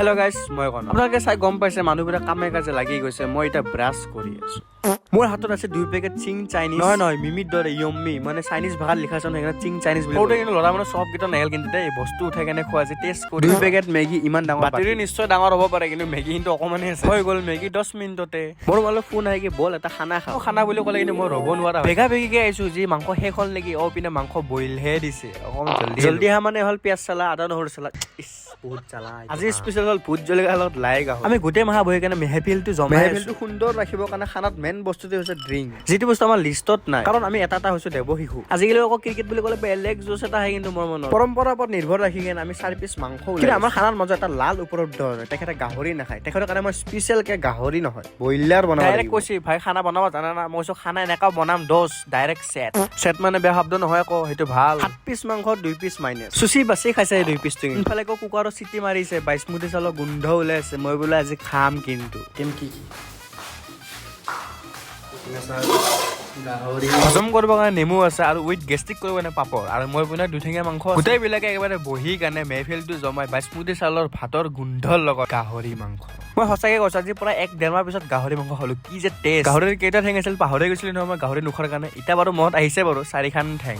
Hello' গাইছ, মই কণ। আপোনালোকে চাই গম পাইছে, মানুহবিলাক কামে কাজে লাগি গৈছে। মই এতিয়া ব্ৰাছ কৰি আছো। মোৰ হাতত আছে দুই পেকেট চিং চাইনিজ, নহয় নহয়, মিমিৰ দৰে য়ম্মি, মানে চাইনিজ ভাষাত লিখা আছে ন, সেইকাৰণে চিং চাইনিজ বুলি। সৰুতে কিন্তু ল'ৰা মানুহ চব কেইটা নাহিল কিন্তু দেই, বস্তু উঠাই কেনে খোৱা যে টেষ্ট কৰি। দুই পেকেট মেগী ইমান ডাঙৰ বাতিটো নিশ্চয় ডাঙৰ হ'ব পাৰে, কিন্তু মেগী কিন্তু অকণমানহে আছে। হৈ গ'ল মেগী 10 মিনিটতে। মোৰ মোবাইলত ফোন আহি কি বল এটা খানা খাওঁ। খানা বুলি ক'লে কিন্তু মই ৰ'ব নোৱাৰা। বেগা বেগিকে আহিছো যি মাংস শেষ হ'ল নেকি, অ পিনে মাংস বইলহে দিছে। অকণমান জল্দি জল্দি অহা মানে হ'ল পিঁয়াজ চালা, আদা নহৰু চালা, ইচ বহুত জ্বালা। আজি স্পেচিয়েল হ'ল ভোট জলকীয়াৰ লগত লাই গাহৰি। আমি গোটেই মাহা বহি কেনে মেহফিলটো জমাই, মেহফিলটো সুন্দৰ ৰাখিবৰ কাৰণে খানাত মেইন বস্তুটো হৈছে ড্ৰিংক, যিটো বস্তু আমাৰ লিষ্টত নাই, কাৰণ আমি এটা এটা হৈছো দেৱ শিশু। আজিকালি আকৌ ক্ৰিকেট বুলি ক'লে বেলেগ জোচ এটা আহে। কিন্তু মোৰ মনত পৰম্পৰাৰ ওপৰত নিৰ্ভৰ ৰাখি কেনে আমি চাৰি পিচ মাংস। কিন্তু আমাৰ খানাৰ মাজত এটা লাল উপলব্ধ হয়, তেখেতে গাহৰি নাখায়। তেখেতৰ কাৰণে মই স্পেচিয়েলকে গাহৰি নহয়, ব্ৰইলাৰ বনাব। ডাইৰেক্ট কৈছি, ভাই, খানা বনাব জানা না? মই কৈছো, খানা এনেকা বনাম দোষ, ডাইৰেক্ট ছেট। ছেট মানে বেয়া শব্দ নহয় আকৌ, সেইটো ভাল। সাত পিচ মাংস দুই পিচ মাইনাছ, চুচি বাচি খাইছে এই দুই পিচটো। ইফালে আকৌ কুকাৰত চিটি মাৰিছে, বাইচমুঠি চাউলৰ গোন্ধ ওলাই আছে। মই বোলে আজি খাম কিন্তু। কেম কি কি গাহৰি। হজম কৰিবৰ কাৰণে নেমু আছে আৰু উইথ গেষ্ট্ৰিক কৰিব কাৰণে পাপৰ আৰু মই বনোৱা দুঠেঙীয়া মাংস। গোটেইবিলাকে একেবাৰে বহি কাৰণে মেহফিলটো জমাই বাইচমুঠি চাউলৰ ভাতৰ গোন্ধৰ লগত গাহৰি মাংস। মই সঁচাকে কৈছো, আজি প্ৰায় এক ডেৰ মাহ পিছত গাহৰি মাংস খালো। কি যে টেষ্ট! গাহৰিৰ কেইটা ঠেং আছিল পাহৰি গৈছিলো নহয় মই গাহৰি নোখোৱাৰ কাৰণে। এতিয়া বাৰু মনত আহিছে বাৰু, চাৰিখন ঠেং।